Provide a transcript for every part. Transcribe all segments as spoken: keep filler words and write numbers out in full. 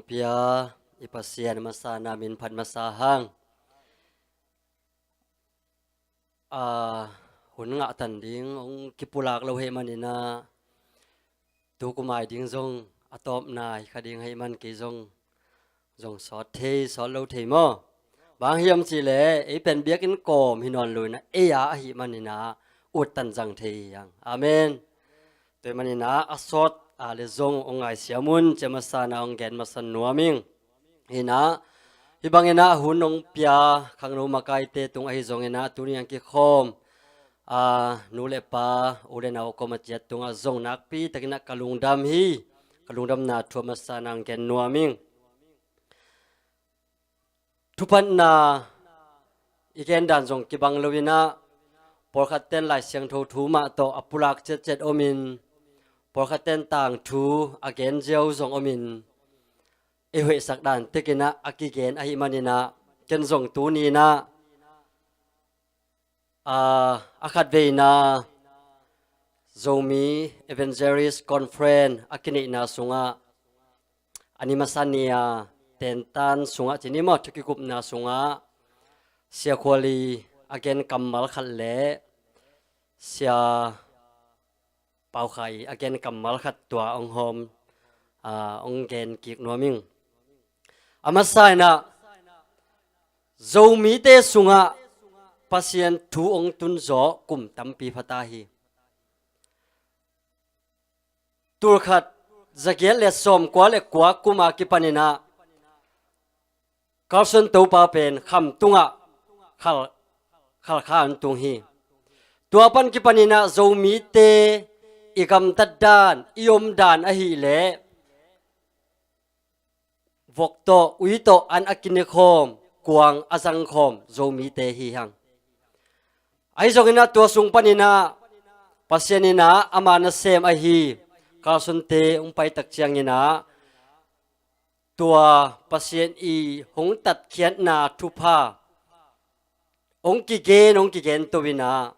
Pia i Pasian masa na min phat masa hang. A, hun ngah tan ding hong kipulak lo hei maninah, tu kum ai ding zong a tawpna hi kha ding hei man kei zong, zong sawt thei sawt lo thei maw? Bang hiam cihleh ei pen biakinn kawm hi nawn lo inah, ei a ahi maninah ut tan zang thei hi hang. Amen. Tua hi maninah a sawt a le zong hong ngaisiam un, cia masa na hong gen masa nuam ing. Hinah, hih banginah hun hong pia khangno makaite tung ahi zonginah tuni hong kikhawm, a, nu le pa, u le nau kawm a ciat tungah zong nakpi takinah ka lungdam hi. Ka lungdamna thu a masa na hong gen nuam ing. Thuphatna i gen dan zong kibang lo inah, pawlkhat ten Lai Siangtho thu mah tawh a pulak ciatciat omin, pawlkhat ten tangthu a gen ziau zong omin, i hoihsak dan tekinah a kigen ahi maninah, ken zong tuni inah, a, a khatveina Zomi Evangelist Conference a kineihna sungah, a ni masa ni a tentan sungah cini maw, thu kikupna sungah Sia Khuali a gen kammal khat le Sia Pau Khai a gen kammal khat tua hong hawm, a, hong gen kik nuam ing. A masa inah, Zomite sungah Pasian thu hong tun zawh kum tampi pha ta hi. Tulkhat zagiat le sawmkua le kua kum a kipaninah Carson Topa pen Khamtungah khal, khalkha an tung hi. Tua pan kipaninah Zomite i gamtat dan, i om dan ahileh vok tawh, ui tawh an a kinikhawm, kuang a zangkhawm Zomite hi hang. Ahi zonginah tua sung paninah Pasian inah ama nasem ahi Carson-te hong paitak cianginah, tua Pasian i hong tatkhiatna thupha hong kigen, hong kigen to inah,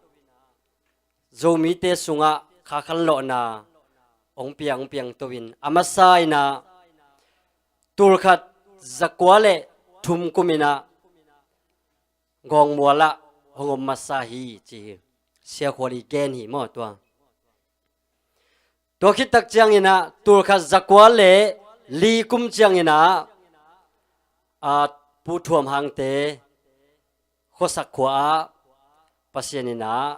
Zomite sungah khakhan lawhna hong piang, hong piang to in, a masa inah tulkhat zakua le thum kum inah Gawngmual ah hong om masa hi ci hi. Sia Khuali gen hi maw tua. Tua khittak cianginah tulkhat zakua le li kum cianginah, a, Pu Thuam Hangte khuasak khua ah Pasian inah,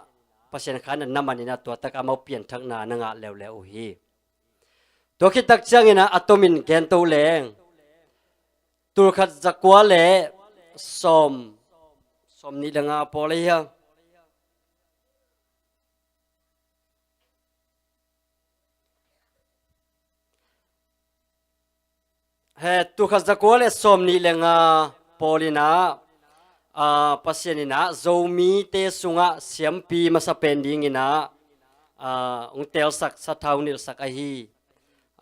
Pasian kha na na maninah tua takah amau pianthakna na ngah leuleu uh hi. Tua khittak cianginah a tomin gen to leng, tulkhat zakua le sawm, sawm nih le nga pawl ahi hang. He, tulkhat zakua le sawm nih le nga pawl inah, a, Pasian inah Zomite sungah siampi masa pen dinginah, a, hong telsak, sathau nilhsak ahi,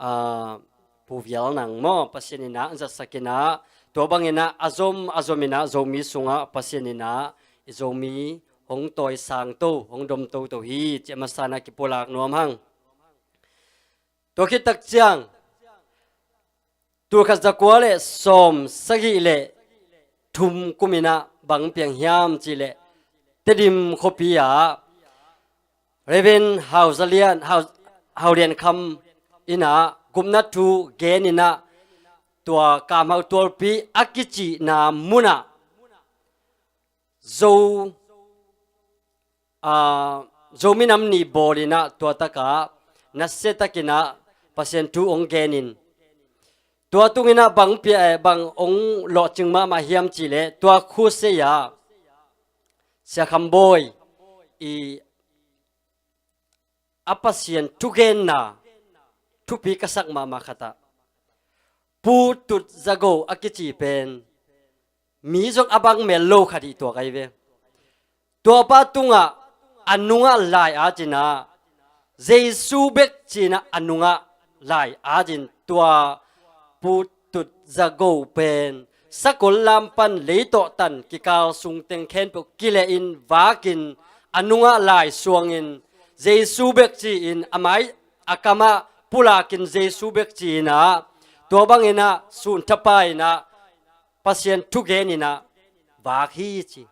a, Pu Vial Nang maw, Pasian inah hong zatsak inah, tua banginah a zom a zom inah Zomi sungah Pasian inah i Zomi hong tawisang to, hong dom toto hi ci a masa na kipulak nuam hang. Tua khittak ciang, tulkhat zakua le sawm sagih le thum kum inah bang piang hiam cihleh, Tedim khuapi ah Reverend Hau Za Lian, Hau, Hau Lian Kham inah gupna thu gen inah, tua Kam Hau Tualpi a kicihna munah Zo, a, Zo minam ni bawl inah tua takah nasia takinah Pasian thu hong gen in, tua tunginah bang pia, eh, bang hong lawhcing mahmah hiam cihleh, tua khusei ah Sia Kham Bawi i a Pasian thugenna thupi ka sak mahmah khatah Pu Tut Za Go a kici pen mi zong a bang mel lo khat hi tua kai ve. Tuapa tungah a nungah lai a cinah, Jesu bek cinah a nungah lai a cin tua Pu Tut Za Go pen sakol lam pan leitawh tan kikal sungteng khempeuh kileh in vakin a nungah lai suangin Jesu bek ci-in a mai a kamah pulakin Jesu bek ci-inah Tua bangin ah sun thapa in ah Pasian thugen in ah vak hi ci.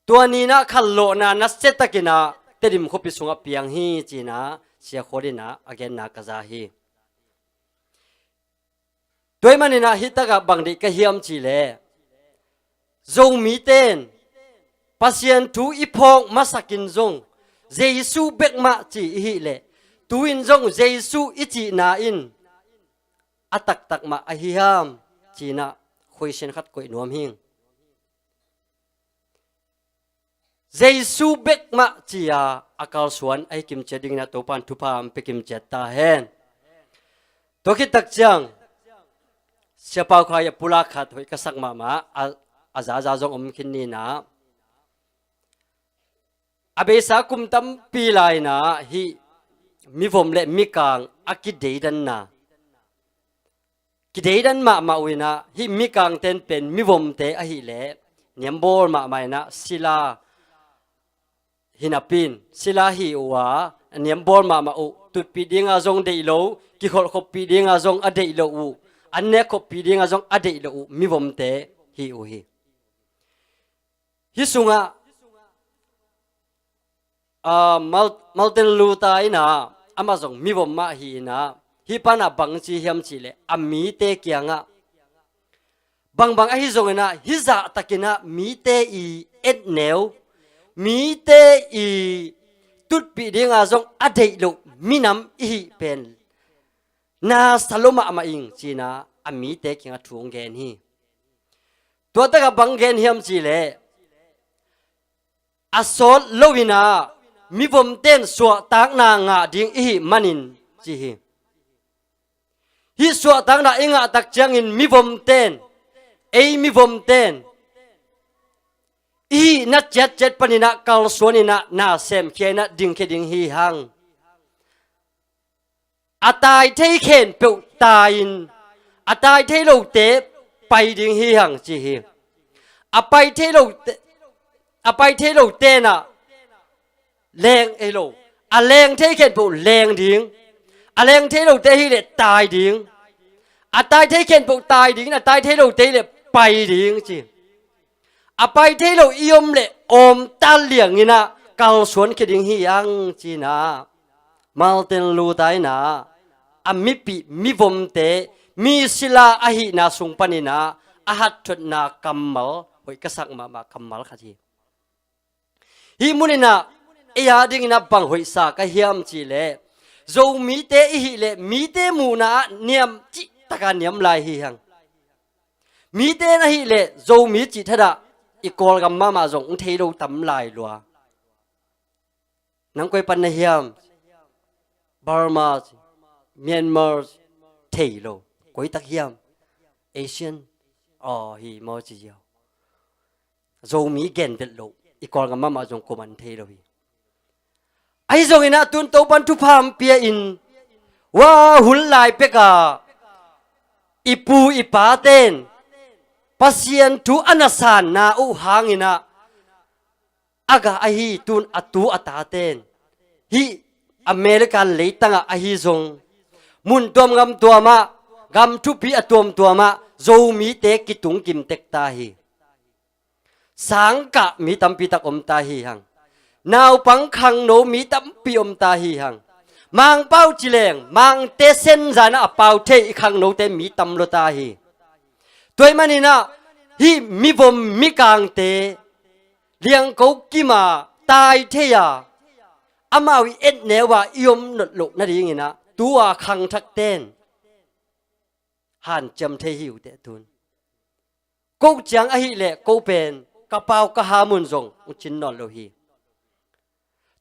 Tua ni-in ah khallawhna nasia takin ah Tedim khuapi sungah piang hi ci-in ah Sia Khual in ah a genna ka za hi. Tua ahih manin ah hih takah bang deih ka hiam cih leh, Zomite in Pasian thu i phawk masakin zong Jesu bek mah ci i hih leh, tu-in zong Jesu i cihna in a taktak mah ahi hiam ci-in ah question khat koih nuam hing. Jesu bek mah ci-a a kalsuan ahi kimciat dingin ah Topa'n thupha hong pia kimciat ta hen. Tua khit tak ciang Sia Pau Khai a pulak khat hoih ka sak mahmah, a, a zaza zong om khin ni-in ah, a beisa kum tampi lai-in ah hih mivom le mikang a kideidanna, kideidan mahmah uh in ah, hih mikangte in pen mivomte ahih leh niambawl mahmah in ah sila hi napi-in, sila hi uh a, niambawl mahmah uh, tutpih dinga zong deih lo, kikholhkhoppih dinga zong a deih lo uh, an nekkhawppih dinga zong a deih lo uh mivomte hi uh hi. Hih sungah, ah, Mal-, Martin Luther in ah, amah zong mivom mah hi-in ah, hih pan ah bang ci hiam cih leh, a mite kiangah, bangbang ahi zongin ah, hih zahtakin ah mite i etneu, mite i tutpih dinga zong a deih loh minam i hih pen na sa lua mahmah ing ci-in ah a mite kiangah thu hong gen hi. Tua takah bang gen hiam cih leh, a sawt lo-in ah mivomte in suahtakna ngah ding i hih manin ci hi. Hih suahtakna i ngah tak ciangin mivomte in, ei mivomte in i hihna ciatciat panin ah kalsuan in ah, na semkhia in ah dingkhia ding hi hang. A tai thei khempeuh tai-in, a tai thei lote pai ding hi hang ci hi. A pai thei lote, a pai thei lote in ah leng ei lo, a leng thei khempeuh leng ding, a leng thei lote hi leh tai ding, a tai thei khempeuh tai ding, a tai thei lote hi leh pai ding ci. A pai thei lo i om leh awm ta liangin ah kalsuan khia ding hi hang ci-in ah Martin Luther in ah a mipih mivomte, mi sila ahihna sung panin ah a hatthuatna kammal, hoih ka sak mahmah kammal khat hi. Hih munin ah ei a dingin ah bang hoihsa ka hiam cih leh, Zomite i hih leh mite muhna ah niam cihtak a niam lai hi hang. Mite in ahih leh Zomi cih thadah i Kawlgam mahmah zong hong thei lo tam lai lua. Nang koi pan na hiam? Burma, Myanmar, thei lo. Koi tak hiam? Asian. Aw, hi maw ci ziau. Zomi gen vet lo, i Kawlgam mahmah zong kuaman thei lo hi. Ahi zongin ah tun Topa'n thupha hong pia-in, hua hun lai pek a i pu i pate in Pasian thu a na sanna uh hangin ah a gah ahi tun a tu a tate in hih American leitangah ahi zong, mun tuam gam tuamah, gam thupi a tuamtuamah Zomite kitung kim tek ta hi. Sangkah mi tampi tak om ta hi hang. Naupang khangno mi tampi om ta hi hang. Mangpau ci leng, Mangte sen zan ah a pau thei i khangnote mi tam lua ta hi. Tua ahih manin ah hih mivom mikangte liangko kim a tai thei a, amau i etneu a i om nawn loh nadingin ah tu-a khangthakte in hanciam thei hi uh teh tun. Ko ciang ahih leh ko pen ka pau ka ha mun zong hong cin nawn lo hi.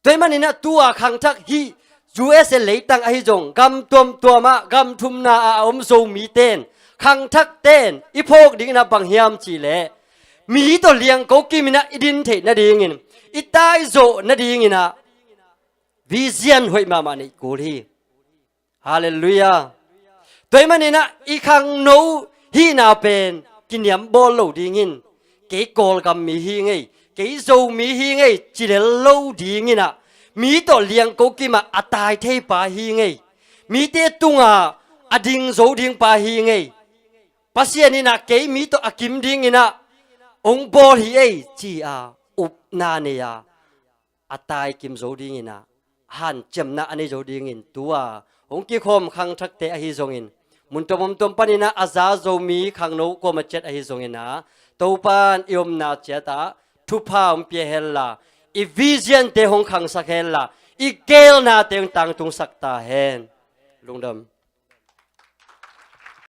Tua ahih manin ah tu-a khangthak hih U S A leitang ahi zong, gam tuamtuamah, gam thumna a om Zomite in, khangthakte in i phawk dingin ah bang hiam cih leh, mi tawh liangko kim in ah i din theih nadingin, i taizawh nadingin ah vision hoih mahmah neih kul hi. Halleluiah. Tua ahih manin ah i khangno hihna pen kiniambawl lo dingin, kei Kawlgam mi hi ing ei, kei Zomi hi ing ei ci lel lo dingin ah, mi tawh liangko kim a a tai thei pa hi ing ei, mite tungah a ding zo ding pa hi ngei. Pasian in ah kei mi tawh a kim dingin ah hong bawl hi ei ci-a upna nei-a a taikim zo dingin ah hanciamna a nei zo dingin tua hong kikhawm khangthakte ahi zongin, mun tuamtuam panin ah a za zo mi khangno kuamah ciat ahi zongin ah Topa in i omna ciat ah thupha hong pia henla, i vision-te hong khangsak henla, i geelnate hong tangtungsak ta hen. Lungdam.